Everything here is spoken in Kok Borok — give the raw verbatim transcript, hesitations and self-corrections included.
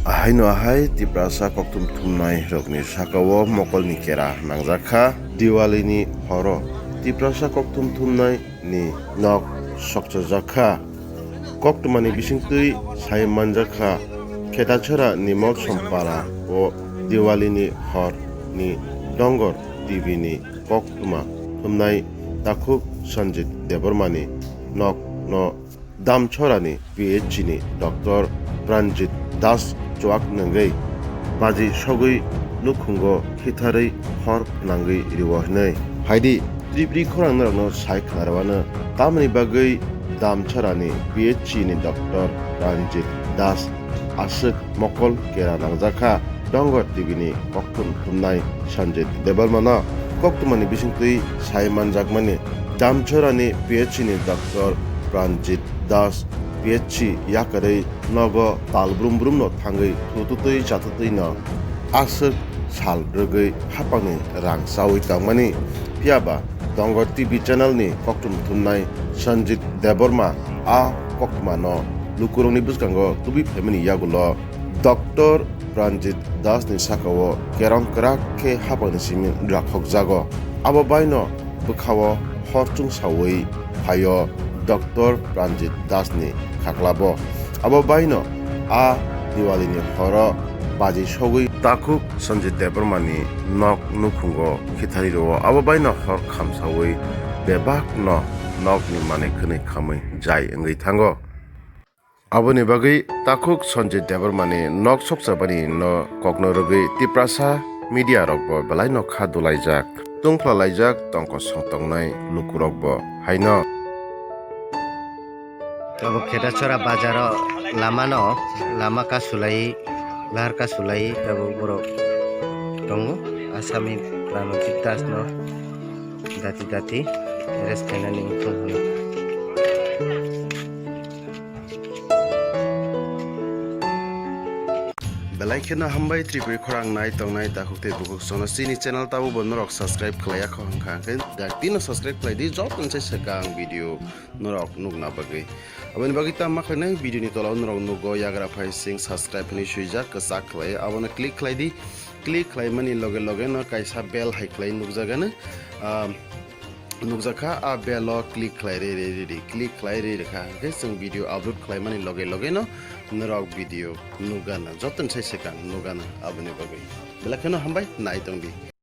Ahaino ahai Tiprasa kokthum thumnai rokni sakao mokolni kera nangjak kha. Diwalini horo Tiprasa kokthum thumnai ni nok sokchajak kha. Koktwmani bisingtwi sai manjak kha, Khetachora Nimol Sompara o Diwalini hor ni Dongor T V ni koktwma thumnai takhuk Sanjit Debbarmani nok no Damchorani P H C ni Doctor Pranjit Das chuak nangwi baji sogwi nukhungo khitharwi hor phnangwi rwo hwnwi. Haidi, Tripuri khorang norokno sai khnarwano tamoni bagwi Damchorani P H C ni Doctor Pranjit Das aswk mokol kera nangjakha Dongor T V ni kokthum thumnai Sanjit Debbarmano. Koktwmani bisingtwi sai manjakmani, Damchorani P H C ni Doctor Pranjit Das P H C yakarwi nogo tal brum brumno thangwi thututwi chatutwino aswk sal rwgwi hapangni rang chawi tongmani. Phiyaba Dongor T V channel ni kokthum thumnai Sanjit Debbarma a koktwmano lukurokni bwskango tubui phaimani yagulo Doctor Pranjit Das ni sakao kerong kwrak khe hapangni simi rakhokjago. Abo baino bwkhao hor chwngsawi phaio Doctor Pranjit Das ni khaklabo. Abo baino a Diwali ni horo baji sogwi takhuk Sanjit Debbarma ni nok nukhungo khithari rwo. Abo baino hor khamsawi bebak no nok ni manwi khwnwi khamwi jai wngwi thango. Aboni bagwi takhuk Sanjit Debbarma ni nok sokchabani no kokno rwgwi Tiprasa media rok bo belai no kha dulaijak, tungphla laijak tongkosong tongnai lukurok bo haino. Abo Khetachora bazaro lamano, lama kasulai, lahar kasulai tabuk borok tongo. Asami Pranojit Das no dati dati rest khainani wngthong hwnwi. Belai kheno hambai Tripuri khorang nai tongnai takhuk tei bukhuk sono chini channel tabuk bo norok subscribe khlaiya kho hwnkha hwnkhe dak tino subscribe khlai di joto ni sai swkang video norok nukna bagwi. Aboni bagwi tamo khlainai video ni tola o norok nugo yagra phai sing subscribe hwnwi swijak kwchak khlai abono click khlai di. Click khlaimani loge loge no kaisa bell hai khlai nukjagano. Ah, nukjakha, a bell o click khlai ri ri ri ri, click khlai ri rikha hwnkhe chwng video upload khlaimani loge loge no norok video nukgana, jotoni sai swkang nukgana. Aboni bagwi belai kheno hambai nai tongdi.